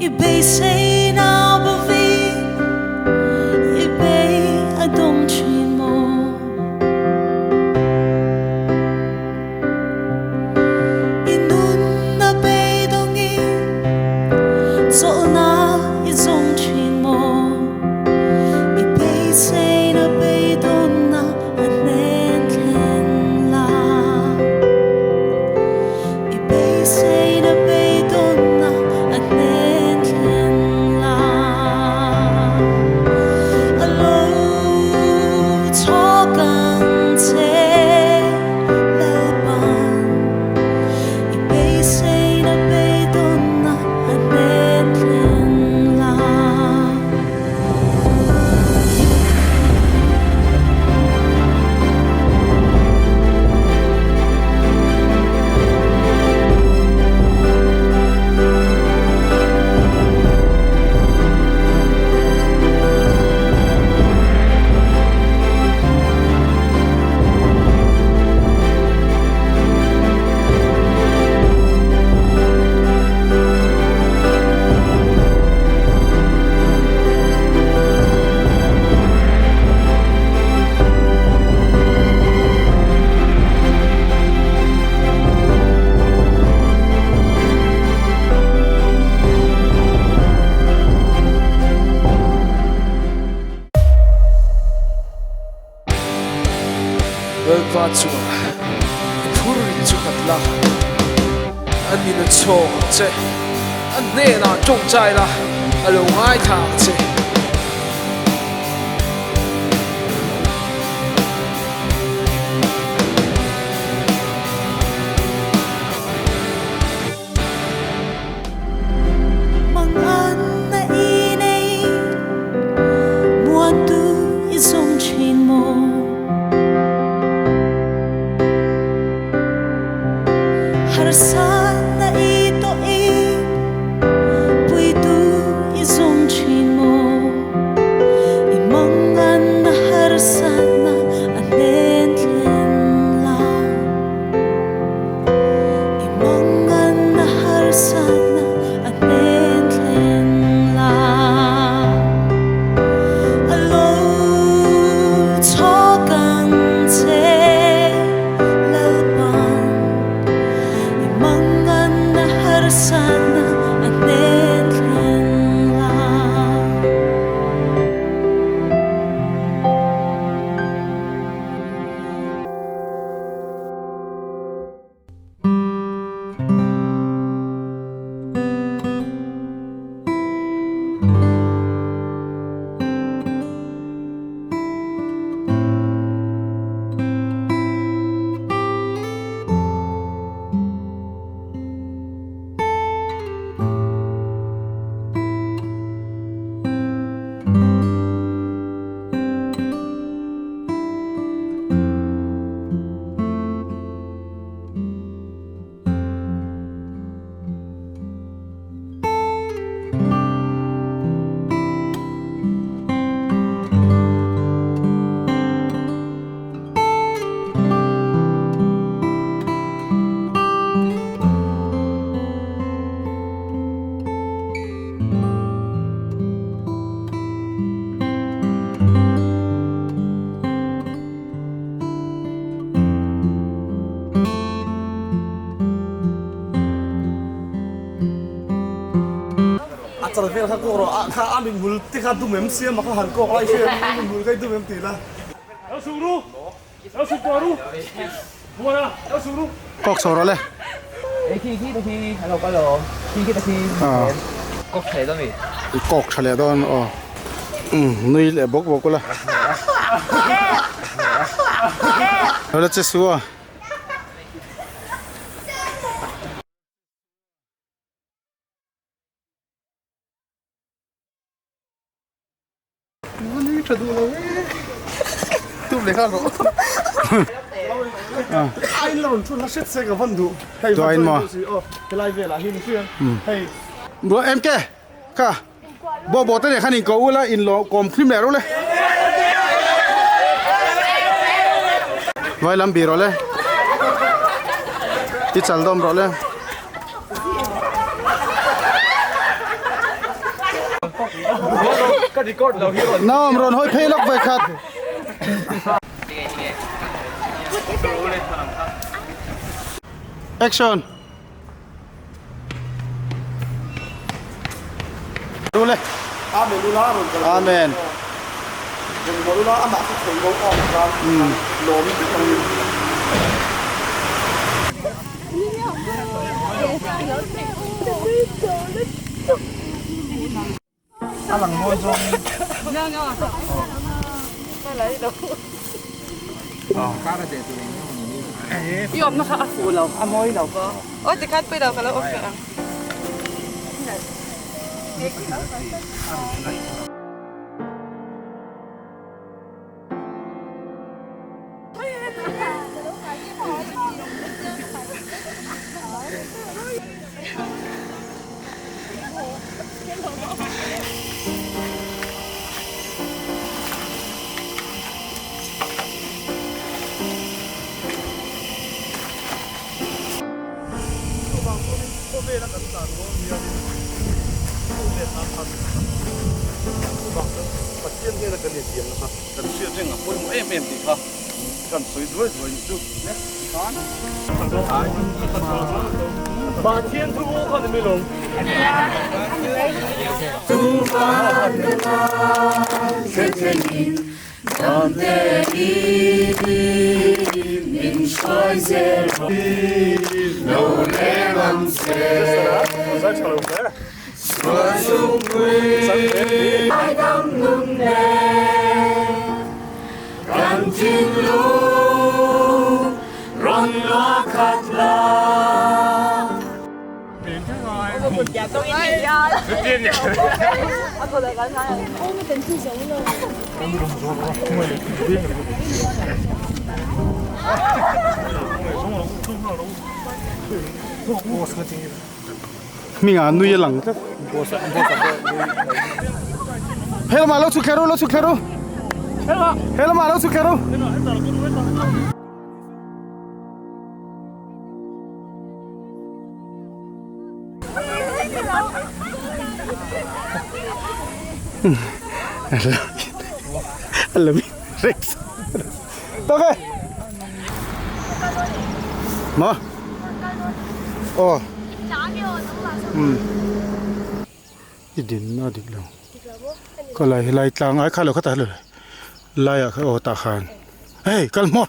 I beiseina bovin i bei a dawng thin maw? I nunna beidawngin chawlhna i zawng thin maw? I beiseina beidawnna a hnen thlen la. I beiseina beidawnna a hnen thlen la. A lo chhawk ang che Lalpan. I beiseina beidawnna a hnen thlen la. Lalpa chungah i phur rit chu nghat la, a nin a chhawk ang che, a hnenah tawngtai la, a lo ngaithla ang che. Mangan na i nei muantu i zawng thin maw? Harsa na i tawh i puitu i zawng thin maw? I mangan na harsatna a hnen thlen la. I mangan na harsatna a hnen thlen la. A lo chhawk ang che Lalpan. I mangan na harsatna a hnen thlen la. A chal vel kha kawk rawh a kha a mithmul te kha dum em siam a kha han kawk lai hriat a mithmul kha i dum em tih la. Lo suk ru lo suk tawh ru buan a lo suk ru. Kawk chho rawh le. Ei khi khi ta khi a lo kal lo khi khi ta khi kawk tha leh dawn mi. I kawk tha leh dawn aw. Umm nui leh bawk bawk ula. Lo la che su a. Nui tha duh lo e. Tum leh khan rawh. A in la rawn thu la hret se ka van duh. Hei Tuain maw? Aw helai velah hian hriat hei. Bro MK kha bo bo te nen khan in ko ula in lo kawm thlim leh rawh le. Vai lam bi rawh le. I chal dawm rawh le. Naom rawn hawi phei lawk vawikhat. Action. Rule. Amen ula rawn kal. Amen. Rawn mawlh ula amah kha khawi bo awm khan lawm vek ang in. Chuvang chuanin khawvela kan tlan dawn hianin thu leh hla kha kan hre a. Chuvang chuan Pathian hnena kan intiam nasa kan hriat reng a pawimawh em em tih kha kan sawi duai duai nih chu. Pathian thu kha ni mai lo. Hmingah nui a lang tlat. Helma lo chhuk thla ru lo chhuk thla ru. Helma lo chhuk thla ru. Rex. Toke. Ma. Aw. Um. I din na dik lo. Ka lai helai tlang ai kha lo kha ta lo. Lai ah kha aw tah khan. Hey kal hmawr.